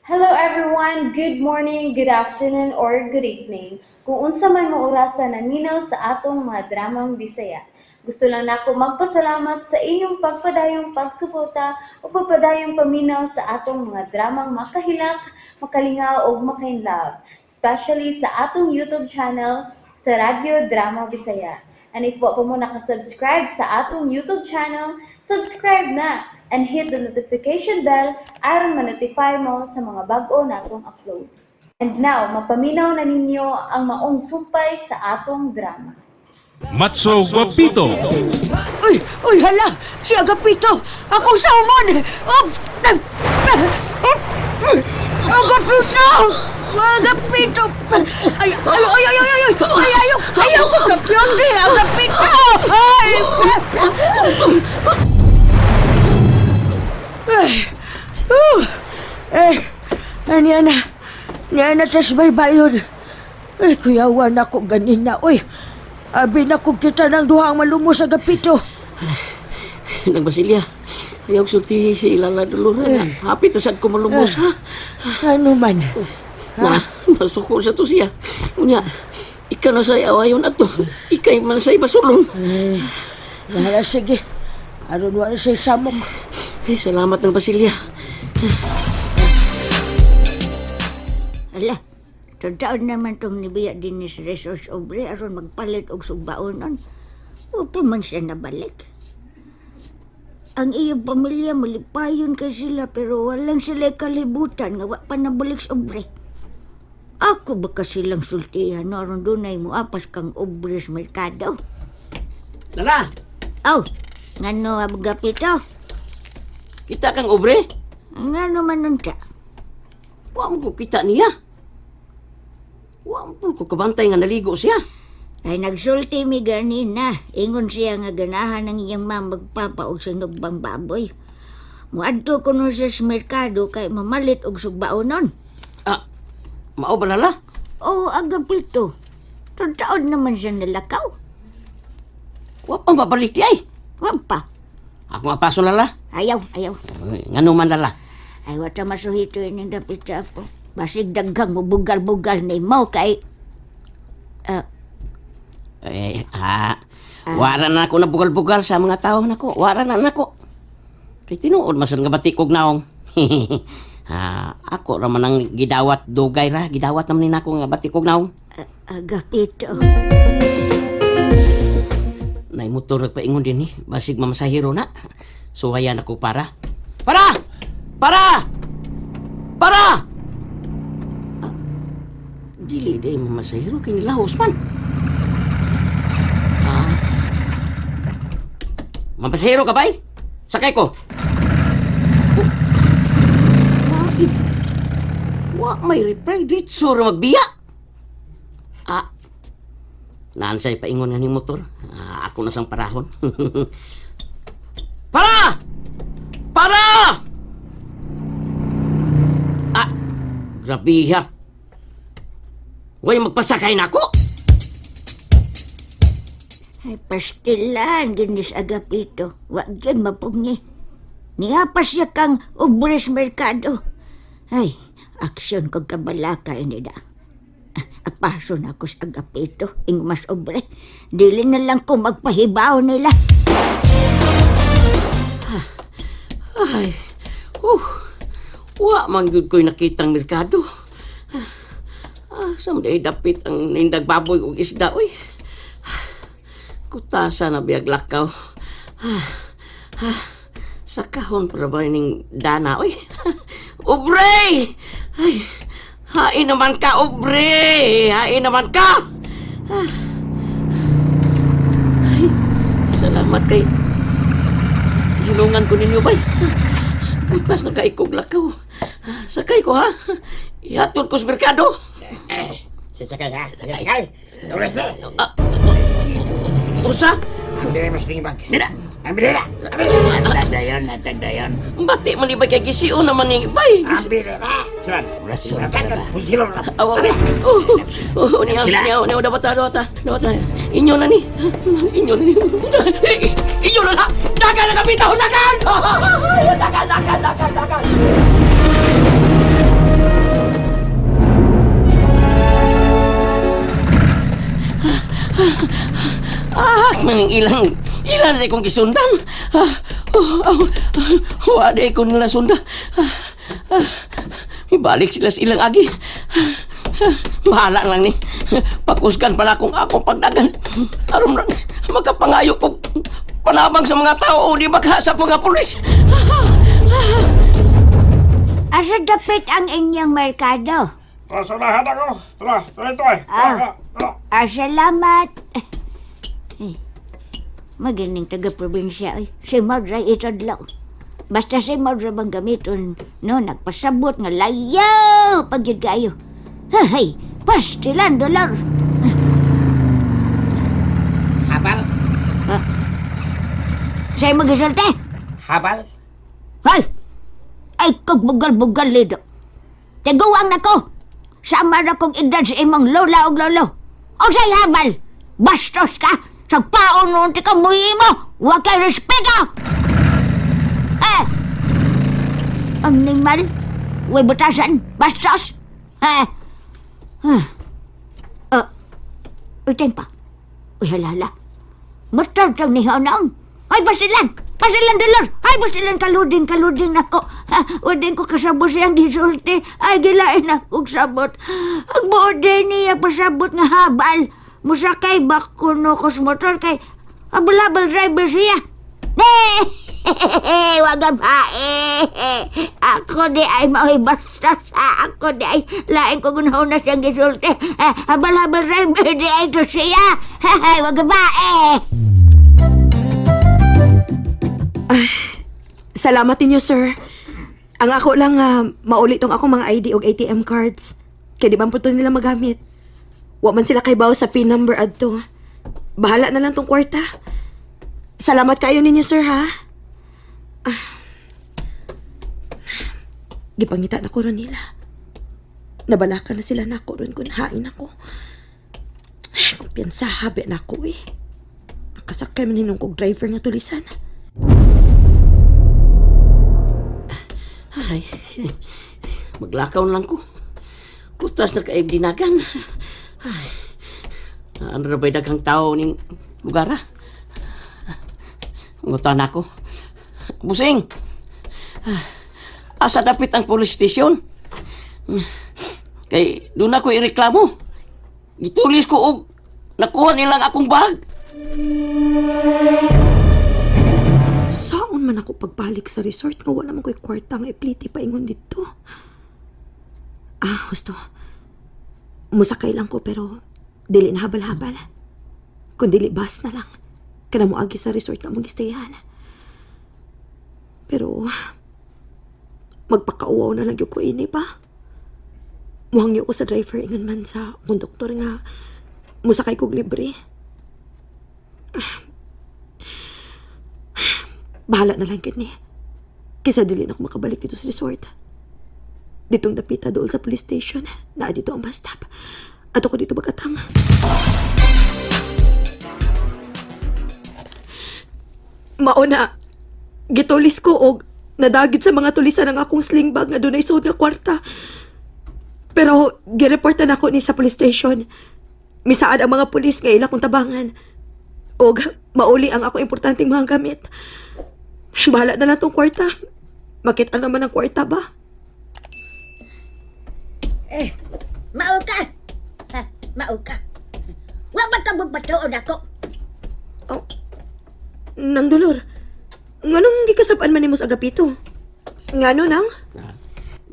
Hello everyone! Good morning, good afternoon, or good evening. Kung unsa man mo orasa naminaw sa atong mga dramang Bisaya. Gusto lang nako magpasalamat sa inyong pagpadayong pagsuporta o pagpadayong paminaw sa atong mga dramang makahilak, makalingaw ug makainlove, especially sa atong YouTube channel sa Radyo Drama Bisaya. And if wa pa mo nakasubscribe sa atong YouTube channel, subscribe na and hit the notification bell aron ma-notify mo sa mga bag-o natong uploads. And now, mapaminaw na ninyo ang maong sumpay sa atong drama. Matso Guapito. Uy! Uy, hala! Si Agapito! Akong salmon! Oh! Agapito! Agapito! Ay, ay, ay, ay, ay, ay! Ay, ayaw! Ayaw ko kapyonde! Agapito! Ay! Ay! Oh! Eh, niya na. Niya na, tas may bayon. Ay, kuyawan ako ganina. Uy, abi na ko kita ng duhang malumos, Agapito. Nang Basilia, ayaw sulti si Ilala Doloran. Hapit na sad ko malumos, ha? Ano man? Na, masuko sa to siya. Unya, ikaw na sa'y awayon ato. Ikay man sa'y basulon. Bahala, sige. Aron wala sa'y samok. Ay, salamat ng Basilia. Ala, tadaon naman tong nibiya din ni Resource Obre aron magpalit og sugbaonon. Upo man siya nabalik. Ang iyong pamilya malipayon kay sila pero walang sila kalibutan nga wa pa nabalik sa obre. Ako ba ka silang sultihan no aron dunay mo apas kang obre sa merkado? Lala, Aw, ngano abgapito? kita kang obre. Ngano man unta? Wa mo ko kita niya. Wa mo ko kabantay nga naligo siya. Ay nagsulti mi ganina. Ingon siya nga ganahan ng iyang ma magpapa og sinugbang baboy. Muadto ko nun sa merkado kay mamalit og sugbaonon. Ah, mao ba, Lala? O Agapito, tutaon naman siya nalakaw. Wa pa mabalik di ay. Wa pa. Ako nga paso, Lala. Ayaw, ayaw. Ay, ngano man, Lala? Ay wata masuhito ini dapit ako. Basig daghang mubugal-bugal ni mo kay. Ah, Eh, ha. Wara na ako nabugal-bugal sa mga tao nako. Wara na nako. Kay tinuod man sad nga batikog naong. Ha, ako ra man ang gidawat dugay ra, gidawat naman ni nako nga batikog naong. Agapito. Nay motor nagpaingon din ni, basig mamasahiro na. Suwayan ako para. Para! Para! Para! Ah, dili day mamasahiro kay nilahos man. Ah. Mamasahiro ka bay? Sakay ko. Oh. Lain. Wa may reply ditso ra magbiya. Ah, naan sa'y paingon nga ning motor. Ah, ako na sang parahon. Para! Para! Ah, grabiha. Huwag magpasakay na ako. Ay, pastilan, ginis Agapito. Wag yun mapungi. Niapas siya kang ubres merkado. Ay, aksyon kong kabalaka ini da. Apaso na ako sa Agapito, ingmas obre. Dili na lang ko magpahibaw nila. Ay, wa man gud ko'y nakitang merkado. Ah, sa day dapit ang nindag baboy ug isda, uy. Kutasa na biyag lakaw. Ah, ah, sa kahon para ba ning dana, uy. Ubre! Ay, hain naman ka, ubre! Hain naman ka! Ah. Ay, salamat kay hinungan ko ninyo, bay. Kutas na kaikog lakaw. Sakay ko, ha? Ihatod ko sa merkado. Sasakay ha? Sasakay! Tulis na! Ah, usa? Ambili mas tingibag. Dira! Ambili na! Ambili! Atag dayon, atag dayon. Bati man ibay kay gisio naman ni bay. Ambili na! Suan! Rason ka ba? Pusilong na! Awa ko. Oh, oh, niya, Sila. niya, niya, dawata, dawata, dawata. Inyo na ni. Inyo na ni. Inyo na na. Dagan na kapitaw, dagan! Dagan, dagan, dagan, dagan. Ning ilang, ilan na kong gisundan. Ah, oh, oh, ah, wa na ko nila sunda. Ah, ah, ibalik sila sa ilang agi. Ah, ah, bahala lang ni. Pakusgan pala kung akong pagdagan. Aron lang, makapangayo ko panabang sa mga tao o di baka sa mga pulis. Asa dapit ang inyong merkado? Tara, sunahan ako. Tara, tara ito eh. Tara, tara. Ah, salamat. Eh, magaling taga-probinsya. Eh. Si Madra itadlaw. Basta si Madra bang gamiton, no, nagpasabot nga layo pag yun kayo. Hey, pastilan dolor. Habal, Sa'yo magisulti. habal. Hay! Ay, kagbugal-bugal lido. Tiguang na ko. Sama na kong edad sa imong lola og lolo. O sa'y habal! Bastos ka! Sa paon noon ti ka muhi mo! Huwag kay respeto! Eh! Animal! Huwag butasan! Bastos! Eh! Huh. Uy, pa. Uy, halala. Matartaw ni Hanang. Ay, basilan! Basilan, Dolor! Ay, basilan, kaluding, kaluding ako. Ha, uding ko kasabot siyang gisulti. Ay, gilain akong sabot. Ang buod din niya pasabot nga habal. Musakay ba kuno kos motor kay habal-habal driver siya. Eh! Wag ang bae. Ako di ay mao'y basta sa ako di ay lain ko gunaw na siyang gisulti. Eh, habal-habal driver di ay to siya. Wag ang bae. Salamat ninyo, sir. Ang ako lang mauli tong akong mga ID og ATM cards. Kay di ba po to nila magamit? Wa man sila kay sa PIN number adto. Bahala na lang tong kwarta. Salamat kayo ninyo, sir, ha? Ah. Gipangita na ko ron nila. Nabalaka na sila na ako ron kung hain ako. Ay, kumpiyansa, habi na ako eh. Nakasakay man hinong kog driver nga tulisan. Ay, maglakaw na lang ko. Kutas na kaib dinagan. Ay, ano na ba'y daghang tao ning lugar ah? Ngutan ako. Busing! Asa dapit ang police station? Kay doon ako ireklamo. Gitulis ko og nakuha nilang akong bag. Saon man ako pagbalik sa resort nga wala man ko'y kwarta nga ipliti paingon dito. Ah, husto. Musakay lang ko pero dili na habal-habal. Kung dili bus na lang. Kana mo agi sa resort nga mong gistayan. Pero magpakauwaw na lang gyud ko ini ba? Muhangyo ko sa driver ingon man sa konduktor nga musakay kog libre. Bahala na lang gid ni. Kaysa dili na ako makabalik dito sa resort. Ditong dapita dool sa police station. Naa dito ang bus stop. Ato ko dito bagatang. Mauna, gitulis ko og nadagit sa mga tulisan ang akong sling bag nga dunay suod nga kwarta. Pero gireportan ako ni sa police station. Misaad ang mga pulis nga ila kong tabangan. Og mauli ang ako importanteng mga gamit. Bahala na lang tong kwarta. Makita naman ang kwarta ba? Eh, mao ka. Ha, mao ka. Wa ba ka magpatuon ako? Oh, nang dolor. Nganong gikasab-an man nimo sa Agapito? Ngano nang?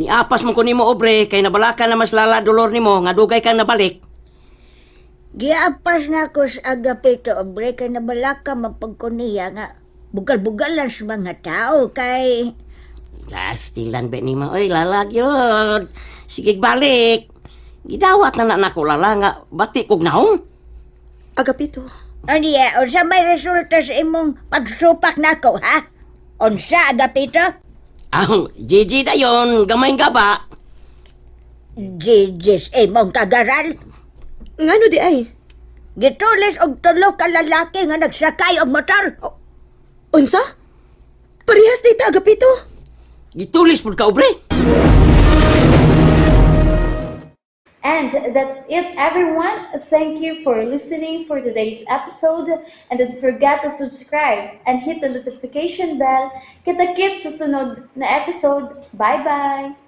Niapas mo ko nimo obre kay nabalaka na mas lala dolor nimo nga dugay kang nabalik. Giapas na ko sa Agapito, obre, kay nabalaka mapagkuniya nga bugal-bugalan sa mga tao kay. Kastilan ba ni mo? Oy, lalag yun. Sige, balik. Gidawat na na nako lala nga bati kog naong. Agapito. Aniya, unsa may resulta sa imong pagsupak nako, ha? Unsa, Agapito? Aw, GG dayon, gamay nga ba? Jijis imong kagaral. Ngano di ay? Gitulis og tulo ka lalaki nga nagsakay og motor. Unsa? Parehas dita Agapito. Gitulis pud ka obre. And And that's it, everyone. Thank you for listening for today's episode. And don't forget to subscribe and hit the notification bell. Kita-kits sa sunod na episode. Bye-bye!